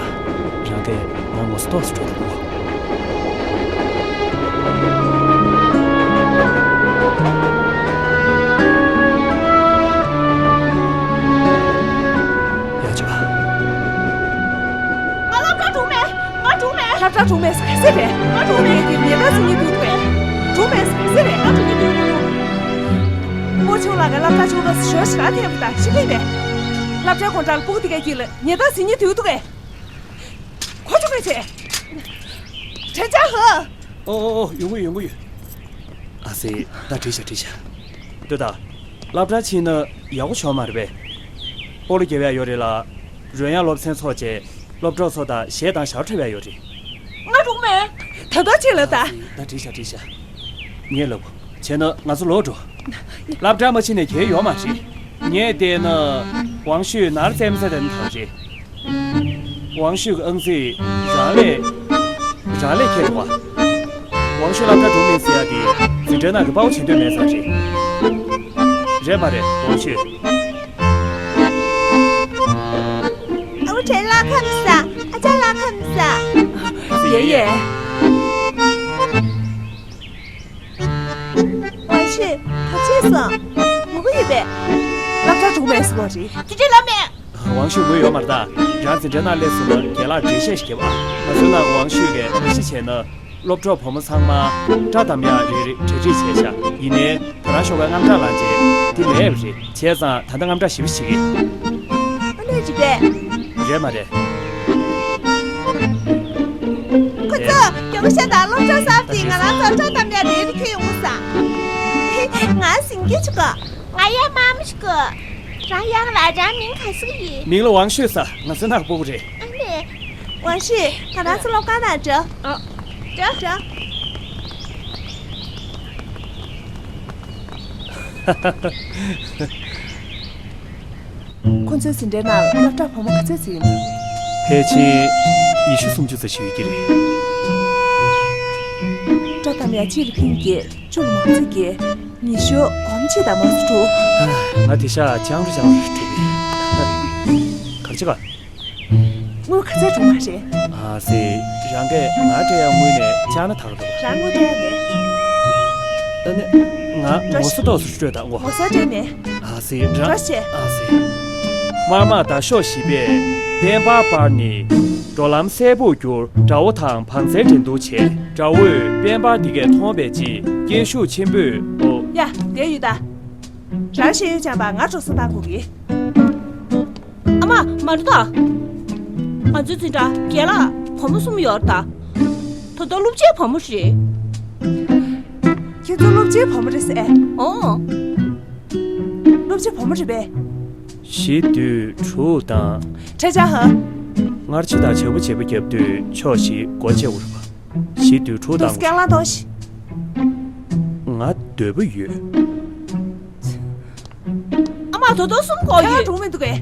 རང་གིས་ང་ངོ་སོ་ཏོག་ཙམ་སྤྲོད་དང་གོ། ཡ་ཆོག་ང་སློབ་གྲྭ་གྲོངས་མེད། ང་གྲོངས་མེད། སློབ་གྲྭ་གྲོངས་མེད་ཟེར་ག་ཟེར་རེད། ང་གྲོངས་མེད། ངས་ཉེས་རྡུང་ཟིན་ཉེས་དུས་འདུག་གས། གྲོངས་མེད་ཟེར་ག་ཟེར་རེད། ང་གྲོངས་ཉེས་དུས་འདུག་སྤོ་ཆུང་ལགས་ཀྱིས་སློབ་གྲྭ་ཆུང་རབས་སུ་ཞོར་ཞིག་ག་འཐེན་པ་དང་ཤི་གི་མེད། སློབ་གྲྭའི་སྒོ་འགྲམ་ལ་སྤུ་གུ་དེ་གའི་དཀྱིལ་ལ་ཉེས་རྡུང་ཟིན་ཉེས་དུས་འདུག་གས། གོ་བཅུག་གི་བྱེད། དྲན་འཆར་ཧ། ཨོ་ཨོ་ཨོ། ཡོང་གི་ཡོང་གི་ཡོད། ཨ་ཙི། ད་བྲིས་བཞག་བྲིས་བཞག་ལྟོས་དང་། སློབ་གྲྭ་ཕྱིན་ན་ཡག་པོ་བྱུང་མ་རེད་པས། སྤོ་ལོ་རྒྱབ་ཡག་ཡོད་རེད་ལ། རོལ་དབྱངས་སློབ་ཚན་ཚོགས་རྗེས་སློབ་གྲོགས་ཚོ་དང་གཞས་བཏང་ཞབས་བྲོ་འཁྲབ་ཡག་ཡོད་རེད། ང་གྲོངས་མེད། ད་ལྟ་ཕྱིན་ལ་ད། ཨ་ཙི། ད་བྲིས་བཞག་བྲིས་བཞག་ངས་ལབ། བྱས་ན་ང་ཚོ་ལོག་འགྲོ། སློབ་གྲྭ་མ་ཕྱིན་ནས་གལ་ཡོད་མ་རེད། ངས་བལྟས་ན་ཝང་ཤུས་ནར་རྩེད་མོ་རྩེ་དང་ཐག་རེད། ཝང་ཤུས་ཀྱི་ཨང་རྩིས་རང་ལས་རང་ལས་ཁྱེར་བ། ཝང་ཤུས་སློབ་གྲྭ་གྲོངས་མེད་ཟེར་ཡ་དེ་འཛིན་གྲྭ་ནང་གི་དཔའ་བོ་བྱེད་འདོད་མེད་ཙང་རེད། རེད་མ་རེད་ཝང་ཤུས། ཨ་བུ་དྲན་ལྷག་ཁ་མི་ཟ། ཨ་ཅག་ལྷག་ཁ་མི་ཟ། ཡེ་ཡེ། ཝང་ཤུས། ག་བྱས་སོང་། ངུ་གི་ཡོད་པས། སློབ་གྲྭ་གྲོངས་མེད་ཟེར་བ་རེད། དེ་འདྲ་ལབ་མེད། ཝང་ཤུས་ངུས་ཡོད་མ་རེད་ད། རང་འཛིན་གྲྭ་ནང་སླེབས་སོང་ན་རྒན་ལགས་འགྲེལ་བཤད་ཞིག་བརྒྱབ་ཨ། ང་ཚོའི་ནང་ཝང་ཤུས་ཀྱིས་མ་གཞི་བྱས་ན་སློབ་གྲོགས་བུ་མོ་ཚང་མ་སྐྲ་བསྡམ་ཡག་རེ་རེ་གྲ་སྒྲིག་བྱས་ཤག་ཡིན་ནའི་ད་རང་ཤོག་ཁའི་དངངས་སྐྲག་ལངས་རྗེས་དེ་ལས་རེད། བྱས་ཙང་ད་ལྟ་དངངས་སྐྲག་ཞེ་པོ་བྱེད་ཀྱི། ཨ་ནི་རེད་པས། རེད་མ་རེད། ཁོ་ཚོ་རྒྱུག་ཤ་དང་སློབ་གྲྭ་གསར་དེ་ང་རང་ཚོ་སྐྲ་བསྡམ་ཡག་རེ་རེ་ཁྱེར་ཡོང་ས། ང་སིང་གེ་ཆུ་ག་ང་ཡ་མ་མི་ཆུ་ག་རང་ཡང་ལ་རང་མིང་ག་ཟིག་ཡིན། མིང་ལ་ཝང་ཤུས་ཟེར། ང་ཚོའི་ནང་སྤུ་གུ་རེད། ཨ་ནི། ཝང་ཤུས། ང་རང་ཚོ་སློབ་ཁང་ནང་འགྲོ། ཨ། འགྲོ། འགྲོ། ཁོ་ཚོའི་འཛིན་གྲྭའི་ནང་སློབ་གྲྭ་བུ་མོ་ག་ཚོད་ཙམ་ཡོད་ན། ཕལ་ཆེར་ཉི་ཤུ་སུམ་ཅུ་ཙམ་ཞིག་ཡོད་ཀྱི་རེད། སྐྲ་བསྡམ་ཡག་གཅིག་ལ་ཕིང་གི་བཅུ་ལ་མང་ཚིག་གི་ཉི་ཤུ་གོམ་གཅིག་དང་མང་སུ་འགྲོ། ང་དེ་ཤ་སྤྱང་རུ་སྤྱང་རུ་འགྲོ་གི། ག་རེ་བྱེད་ག་དངུལ་ག་ཚོད་འགྲོ་མ་རེད། ཨ་ཙི། རང་གིས་ང་སྤྲད་ཡག་དངུལ་ནས་བཅག་ན་ད་ག་རེད། རང་དངུལ་སྤྲད་ཡག་མེད། ཨ་ནི། ང་ངོ་སོ་ཏོག་ཙམ་སྤྲོད་དང་ངོ་། ངོ་སོ་སྤྲད་མེད། ཨ་ཙི། རང་། འགྲོ་ཞེས། ཨ་ཙི། དམར་དམག་ཟླ་གཤོག་བཞི་པས་དཔལ་འབར་པར་ནི། འགྲོ་ལམ་གསལ་པོར་གྱུར། དགྲ་བོ་དང་བང་རྩལ་འགྲན་བསྡུར་བྱས། དགྲ་བོས་དཔལ་འབར་འདི་གས་མཐོང་བའི་རྗེས་སྐད་ཤུགས་ཆེན་པོས། ཨོ། ཡ། བསྡད་ཡོད་ད། རང་ཤེས་ཡོན་སྦྱངས་པ་ང་འགྲོ་ས་བཏང་དགོས་ཀྱི། ཨ་མ། མ་འགྲོ་ད། ང་ཚོའི་འཛིན་གྲྭ་རྒན་ལགས་བུ་མོ་གསུམ་ཡོད་རེད་ད། ད་ལྟ་སློབ་ཆེན་བུ་མོ་རེད། ཁྱེད་ཚོ་སློབ་ཆེན་བུ་མོ་རེད་ཟེར། ཨོ། སློབ་ཆེན་བུ་མོ་རེད་པས། གཞིས་སྡོད་དྲུག་དང་། ཁྲེ་ཆ་ཧ། སྔར་ཆུ་དང་བྱ་བུ་བྱེད་པོ་རྒྱབ་དུས་ཕྱོགས་བཞི་སྒོ་ཕྱེ་འུར་བ། གཞིས་སྡོད་དྲུག་དང་། སྐད་ལ་གཏོང་ཞིག་ང་འདོད་པོ་ཡོད། ཨ་མ། ད་ལྟ་གསུམ་གོ་ཡོད། ཁྱེད་གྲོངས་མི་འདུག་གས།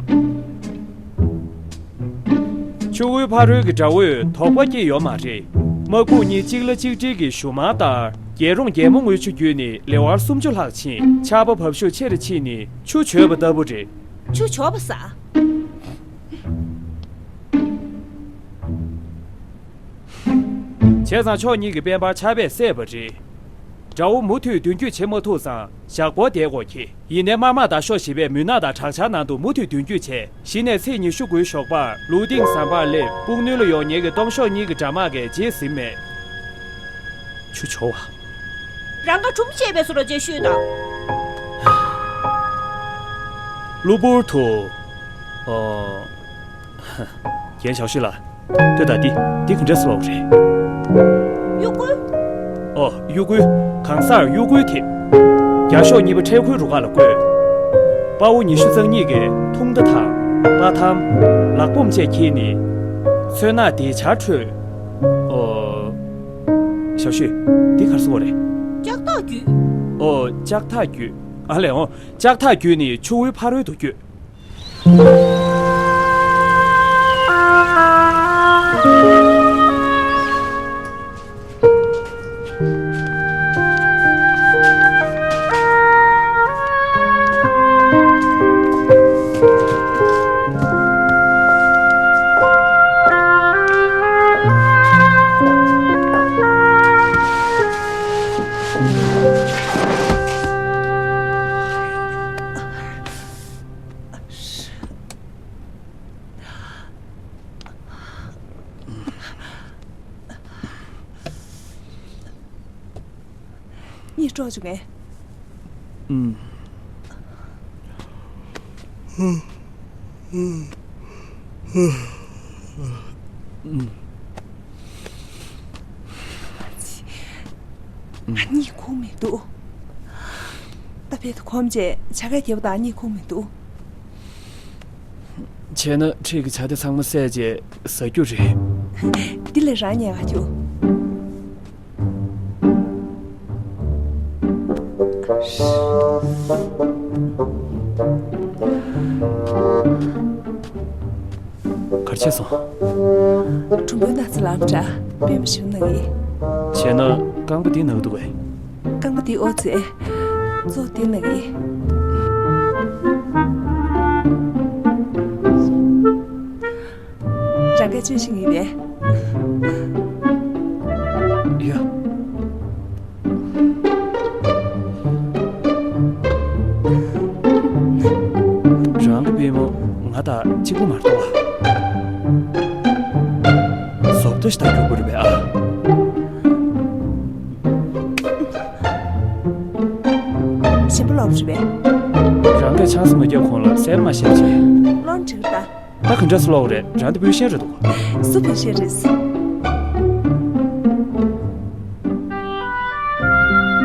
ཆུ་བོའི་ཕ་རོལ་གྱི་དགྲ་བོས་དོགས་པ་སྐྱེས་ཡོད་མ་རེད། དམག་སྦུག་གཉིས་གཅིག་ལ་གཅིག་སྒྲིལ་གྱི་གཞུག་མ་ལྟར། རྒྱལ་རོང་རྒྱལ་མོ་རྔུལ་ཆུ་བརྒྱུད་ནས་ལེ་དབར་སུམ་ཅུ་ལྷག་ཕྱིན། ཆར་པ་བབས་ཤུགས་ཆེ་རུ་ཕྱིན་ནས་ཆུ་བྱོས་པ་ལྟ་བུ་རེད། ཆུ་བྱོ་བ་ཟ། བྱས་ཙང་ཕྱོགས་གཉིས་ཀྱི་དཔལ་འབར་ཆར་པས་བསྲེགས་པ་རེད། དགྲ་བོ་མུ་མཐུད་མདུན་སྐྱོད་བྱེད་མ་ཐུབ་ཙང་བཞག་པོ་བསྡད་དགོས་ཁེལ། ཡིན་ནའི་དམར་དམག་ཟླ་གཤོག་བཞི་པས་མུན་ནག་དང་བྲག་ཆར་ནང་དུ་མུ་མཐུད་མདུན་སྐྱོད་བྱས། གཞི་ནས་ཚེས་ཉི་ཤུ་དགུའི་ཞོགས་པར་ལུའུ་ཏིང་ཟམ་པར་སླེབས། སྤུག་ནུས་ལ་ཡོང་ཉེན་གྱི་སྟོང་ཤོག་གཉིས་ཀྱི་དགྲ་དམག་གིས་རྗེས་ཟིན་མེད། ཆུ་བྱོ་བ། རང་ག་གྲུམ་བྱས་པའི་སོ་རོ་རྗེས་ཤོད་དང་། གློ་བུར་དུ། ཨོ། རྒན་ཞའོ་ཤུས་ལགས། ལྟོས་དང་། འདི་འདི་ག་འདྲ་བཟོ་བ་རེད། གཡུ་གུ། ཨོ། གཡུ་གུ། གང་སར་གཡུ་གུ་ཐེབས། རྒྱ་ཤོག་གཉིས་པ་འཕྲེད་འཁོར་རུ་ཁག་ལ་བཀོད། དཔའ་བོ་ཉི་ཤུ་རྩ་གཉིས་ཀྱིས་ཐུང་མདའ་དང་། པ་ཐམ། ལག་འབོམ་བཅས་འཁྱེར་ནས། མཚོན་ནག་དེ་ཆར་ཁྲོད། ཨོ། ཞའོ་ཤུས། འདི་ག་རེ་བཟོ་བ་རེད། ལྕགས་ཐག་བརྒྱུད། ཨོ། ལྕགས་ཐག་བརྒྱུད། ཨ་ལས། ཨོ། ལྕགས་ཐག་བརྒྱུད་ནས་ཆུ་བོའི་ཕ་རོལ་དུ་བསྐྱོད། གཉིད་དཀྲོག་བཅུག་གས། ཨུམ། ཨུམ། ཨ། གཉིད་ཁུག་མི་འདུག་ད་བེད་དུ་གོམས་རྗེས་བྱ་དགའ་རྒྱབ་དང་གཉིད་ཁུག་མི་འདུག་བྱས་ན་ཁྲིད་ཀྱི་བྱ་དེ་ཚང་མ་བསད་རྗེས་ཟ་རྒྱུ་རེད། འདི་ལས་རང་ཉལ་ག་རྒྱུ། གར་ཆས་སོང་། གྲུམ་བུའི་ནགས་ཚལ་ལམ་འདྲ་དཔེ་མི་ཞིམ་ནག་གི། བྱས་ན་རྐང་པ་འདི་ནག་འདུག་གས། རྐང་པ་འདི་ཨོ་ཙེ། ཙོ་འདི་ནག་གི། རང་གིས་བཅོས་ཤིང་ཡིན་པས། ཡ། རང་གི་པུས་མོ་ང་དང་གཅིག་པུ་མ་གཏོགས། བཟོ་ལྟ་ཞིག་ད་རྒྱུག་པ་རེད་པས་ཨ། ཞིམ་པོ་ལོབས་རེད་པས། རང་གིས་ཆང་ས་མ་བརྒྱབ་གོང་ལ་གསལ་མ་བཤད་བྱས། བློ་འགྲིག་ད། ད་ག་འདྲ་སེ་ལོག་རེད། རང་འདི་བུ་ཤེས་རེད་འདུག་སུ་བུ་ཤེས་རེད།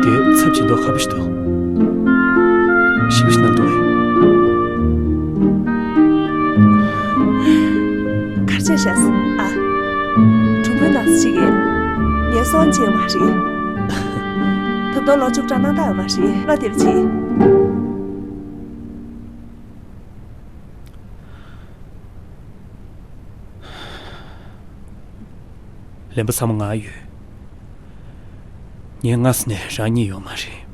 དེ་ཚབས་ཆེ་མདོག་ཁ་པོ་ཞིག་འདུག་ཞིབ་ཞིག་གནང་འདུག་གས། གར་ཆས་བཞག་ཨ། གྲུམ་བུའི་ནགས་ཚལ་ཅིག་གིས་ངའི་སོན་བྱས་མ་རེད། ད་དུང་ལོ་བཅུ་གྲངས་གནང་ཐག་ཡོད་མ་རེད། བློ་བདེ་པོ་བྱེད། ལེན་པ་ཚང་མ་ང་ཡོད། ངས་སྔ་ས་ནས་རང་རྙེད་ཡོད་མ་རེད།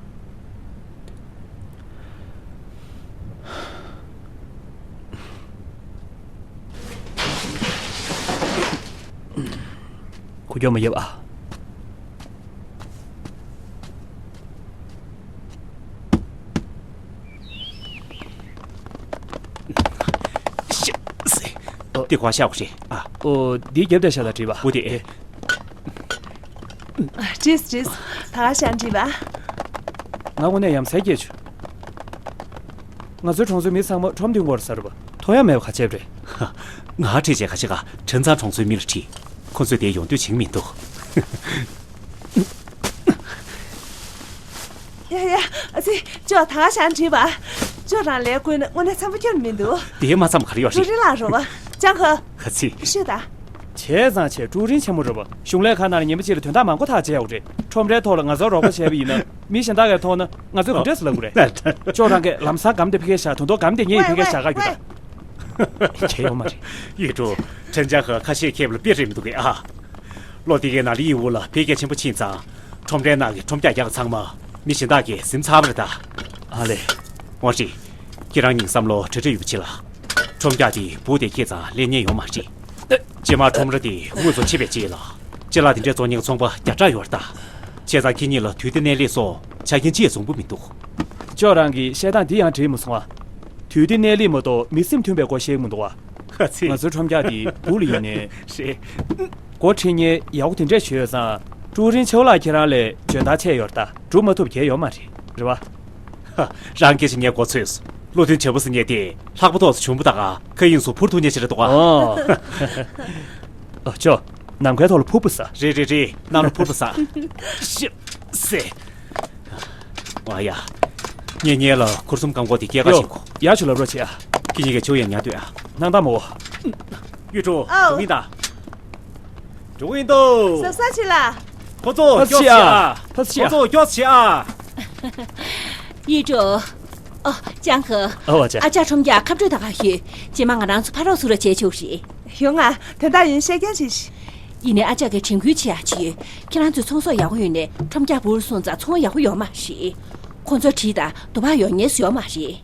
ཁུ་སྐྱོ་མ་ཡོད་ཨ། འདི་གོ་ཤ་བ་རེད་ཨ། ཨོ། འདི་རྒྱབ་དེ་ཤ་ལ་བྲིས་པ། བུ་དེ། བྲིས་བྲིས། ད་ག་ཤ་བྲིས་པ། ང་དངོས་གནས་ཡ་མཚན་སྐྱེས་བྱུང་། ང་ཚོའི་གྲོང་ཚོའི་མི་ཚང་མ་ཁྲོམ་མདུན་སྐོར་ཟ་རུ་བ་ཐོ་ཡ་མེད་པ་ག་བྱས་པ་རེད། ང་ཁྲིད་བྱས་ག་ཅི་ག་ཁྲེན་ཚང་གྲོང་ཚོའི་མི་ལ་ཁྲིད། ཁོ་ཚོས་དེ་ཡོང་འདོད་བྱེད་ཀྱི་མི་འདུག་ཡ་ཡ། ཨ་ཙི། ཅོ་ད་ག་ཤང་བྲིས་པ། ཅོ་རང་ལས་བཀོད་ན་དངོས་གནས་འཚམ་པོ་ཁྱོན་མི་འདུག་དེའི་མ་འཚམ་ག་རེ་ཡོད་ཀྲུའུ་རེད། རིན་ལགས་རོ་བ། ཅང་ཧ། ཧ་ཙི། ཤོད་ད། བྱས་ཙང་བྱས། ཀྲུའུ་རིན་ཆེན་མོ་རེད་པ། གཞུང་ལས་ཁང་ནང་ལ་ཉི་མ་གཅིག་ལ་དོན་དག་མང་པོ་ཐག་བཅད་ཡོད་རེད། ཁྲོམ་རའི་ཐོག་ལ་ང་ཚོར་རོགས་པ་བྱས་པ་ཡིན་ན། མི་གཞན་དག་གིས་མཐོང་ན་ང་ཚོས་ག་འདྲས་སེ་ལབ་དགོས་རེད། ཅོ་རང་གིས་ལམ་སང་སྒམ་དེ་ཕ་གིར་བཞག་ད་དུང་སྒམ་དེ་ངས་ཕ་གིར་བཞག་ག་ཡོད་ད། བྱས་ཡོད་མ་རེད། ཡུས་ཀྲུང་། ཁྲེན་ཅང་ཧེ་ཁ་ཤས་ཁེབས་ལ་དཔེ་རེད་མི་འདུག་གས་ཨ། ལོ་དེ་གའི་ནང་ལ་ཡི་ཝུ་ལ་འཕེལ་རྒྱས་ཆེན་པོ་ཕྱིན་ཙང་། ཁྲོམ་རའི་ནང་གི་ཁྲོམ་རྒྱག་རྒྱག་ཚང་མ་མི་གཞན་དག་གིས་ཟིན་ཚར་བ་རེད་ད། ཨ་ལེ། ཝང་ཧྲི། ཁྱེད་རང་གཉིས་བསམ་བློ་གྲ་སྒྲིག་ཡོད་པ་བྱེད་ལ། ཁྲོམ་རྒྱག་དེ་བུ་དེ་སྐྱེས་ཙང་ལེན་ཉན་ཡོད་མ་རེད། རྗེས་མ་ཁྲོམ་ར་དེ་དངོས་སུ་ཕྱེ་བའི་རྗེས་ལ། ཅ་ལག་དེ་འདྲའི་བཙོང་མཁན་ཚོང་པ་བརྒྱ་ཕྲག་ཡོད་རེད་ད། བྱས་ཙང་ཁྱེད་གཉིས་ལ་དུས་བདེ་གནས་ལེགས་སོགས་ཆ་རྐྱེན་ཅི་ཡང་བཟང་པོ་མི་འདུག་ཅོ་རང་གིས་བཤད་སྟངས་འདི་ཡང་འགྲིག་མ་སོང་ཨ། དུས་བདེ་གནས་ལེགས་མ་གཏོགས་མི་སེམས་མཐུན་པའི་སྐོར་བཤད་ཀྱི་མི་འདུག་ཨ། ཁ་ཚིག་ང་ཚོའི་ཁྲོམ་རྒྱག་འདི་སྦུག་ལ་ཡིན་ནའི། རེད། འགོ་ཁྲིད་མཁན་ཡག་པོ་དེ་འདྲས་བྱོས་ཙང་། ཀྲུའུ་རིན་ཆེ་བ་ལགས་ཁྱེད་རང་ལས་འཇོན་ཐང་ཆེ་ཡོད་རེད་ད། སྒྲུབ་མ་ཐུབ་གལ་ཡོད་མ་རེད། རེད་བ། ཧ། རང་སྐད་ཆ་ངས་མགོ་ཚོས། བློ་མཐུན་བྱ་བུ་ཟེར་མཁན་དེ་ལྷག་པ་ཏོག་ཙམ་ཆུང་པོ་ད་ག་མཁའ་དབྱིངས་སུ་འཕུར་ཐུབ་མཁན་ཞིག་རེད་འདུག་ག་ཨོ། ཨ་ཅོ། ནམ་མཁའི་ཐོག་ལ་འཕུར་བུ་ཟ། རེད་རེད་རེད། གནམ་ལ་འཕུར་བུ་ཟ། ཤི། སེ། ཨ་ཡ། ངས་ངེད་ལ་འཁོར་གསུམ་རྐང་འཁོར་དེ་སྐྱེལ་ག་ཕྱིན་གོ། ཡ་ཆུ་ལབ་རོགས་བྱེད་ཨ། ཁྱེད་གཉིས་ཀས་ཆུ་ཡང་ཉར་སྡོད་ཨ། སྣང་དག་མོ། ཡུས་ཀྲུང་། ཨོ། འགྲོ་གིན་ད། འགྲོ་གིན་འདུག་གཟབ་གཟབ་བྱེད་ལ། ཁོ་ཚོ་ཕ་སྐྱོགས་བྱེད་ཨ། ཕ་སྐྱོགས་བྱེད་ཨ། ཁོ་ཚོ་སྐྱོགས་བྱེད་ཨ། ཡུས་ཀྲུང་། ཨོ། ཅང་ཧེ། ཨོ་ཨ་ཅག་ཨ་ཅག་ཁྲོམ་རྒྱག་ཁ་སྤྲོད་ད་ག་ཡོད། རྗེས་མ་ང་རང་ཚོ་ཕར་རོགས་ཚུར་རོགས་བྱས་ཆོག་རེད། ཡོང་ང་། དོན་དག་ཡིན་བཤད་རྐྱང་བྱེད་ཤིག་ཡིན་ནའི་ཨ་ཅག་གིས་དྲན་སྐུལ་བྱེད་ཡག་ཅིག་ཡོད། ཁྱེད་རང་ཚོས་ཚོང་ཟོག་ཡག་པོ་ཡོད་ནའི་ཁྲོམ་རྒྱག་འབུར་སོང་ཙང་ཚོང་ཡག་པོ་ཡོད་མ་རེད། ཁོང་ཚོར་དྲིས་དང་། དུ་བ་ཡོད་ཉེས་སུ་ཡོད་མ་རེད།